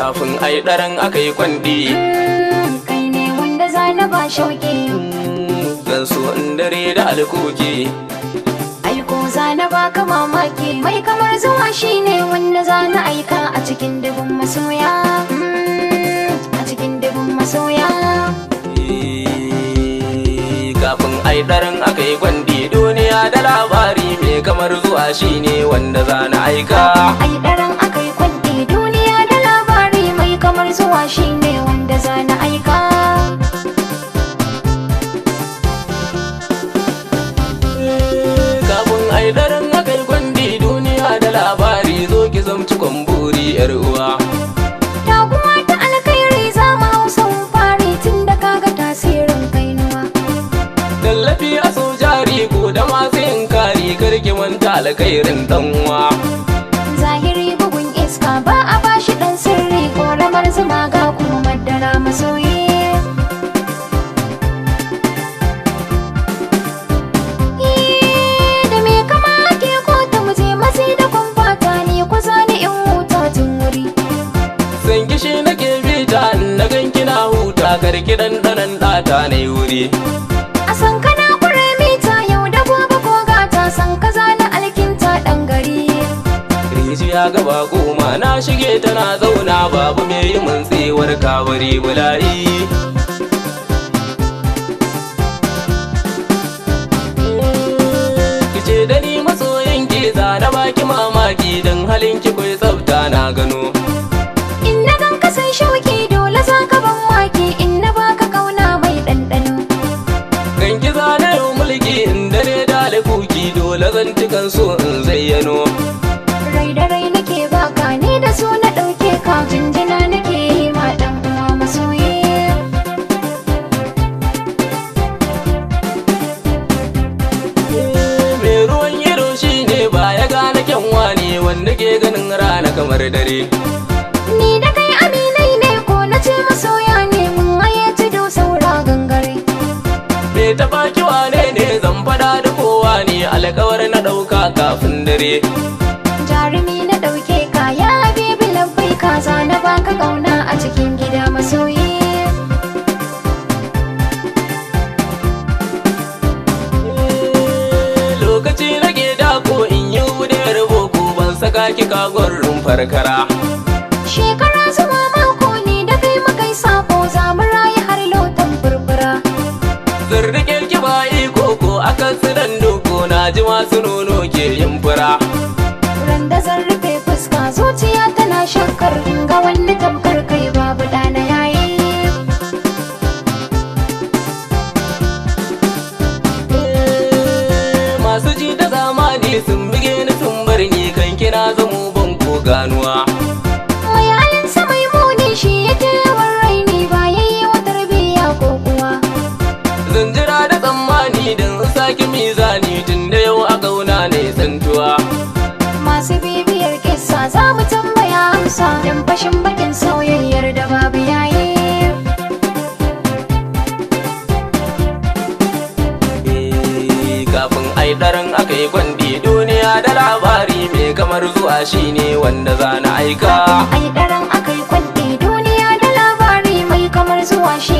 Kafin ai ɗaran aka yi kwandi. Kai ne wanda zana ba shauki. Zan so in dare da alkoki. Aiko zana baka mamaki. Mai kamar zuwa shine wanda zana aika a cikin dubun masoya. A cikin dubun masoya. Kafin ai ɗaran aka yi kwandi, duniya da labari, mai kamar zuwa shine wanda zana aika. Ai ɗaran aka yi kwandi, duniya da labari, mai kamar zuwa shine wanda zana aika. Kafin ai ɗaran aka yi kwandi, duniya da labari, zo ki zamci kwamburi yar uwa. Taguwa ta alkhairi za mu hau sahun fari tun da kaga tasirin kainuwa. Tallafi a so jari ko da masu yin kari, karki manta alkhairin dan uwa. Zahiri bugun iska ba a bashi dan sirri, koramar zuma ga kuma madara masoyi. Da me kama ke ko ta muje matsi da kwamfata ne ku zani in huta tun wuri. San gishi nake bita na gan kina huta, karki dandanan ɗata na wuri. A san kana kure mita yau da gobe ko gata, san kaza na alkinta dan gari. Rijiya gaba goma na shige tana zauna, babu me yi mun tsewar kabari bula'i. Kice da ni masoyin ki na baki mamaki, don halin ki kwai tsafta na gano. In na gan ka sai shauki, dole za ka ban maki in na baka kauna mai ɗanɗano. Kan ki zana yau mulki in dare da alkuki, dole zan ci kan so in zayyano. Rai da rai nake baka ne da su na ɗauke ka, jinjina nake yi ma ɗan uwa masoyi. Mai ruwan ido shi ne ba ya gane kyanwa ne wanda ke ganin rana kamar dare. Ni da kai aminai ne ko na ce masoya ne, mun haye tudu saura gangare. Me taɓa ki wane ne, zan faɗa da kowa ne, alkawar na ɗauka kafin dare. Jarumi na ɗauke ka ya habibi labbai ka, zana baka kauna a cikin gida masoyi. Lokaci nake dako in yi wudiyar boko, ban saka ki kagon rumfar kara. Shekara zuwa mako ne da kai makai sako, za mu rayu har lotan furfura. Zan rike ki ba iko ko akan sidan doko, na ji masu nono ke yin fura. Randa zan rufe fuska zuciya tana shakkar in ga wani tamkar kai babu ɗana yayi. Masu ji da zamani sun buge ni sun bar ni, kan kina zamo banko ganuwa. Mai halinsa mai muni shi yake yawan raini ba yayi wa tarbiyya ko kuwa. Zan jira da tsammani don sake mizani, tun da yau a kauna ne tsantuwa. Masu bibiyar kissa za mu tambaya amsa dan fashin bakin soyayyar da babu yayi. Kafin ai ɗaran aka yi kwandi, duniya da labari, mai kamar zuwa shine wanda zana aika. Ai ɗaran aka yi kwandi, duniya da labari, mai kamar zuwa shi.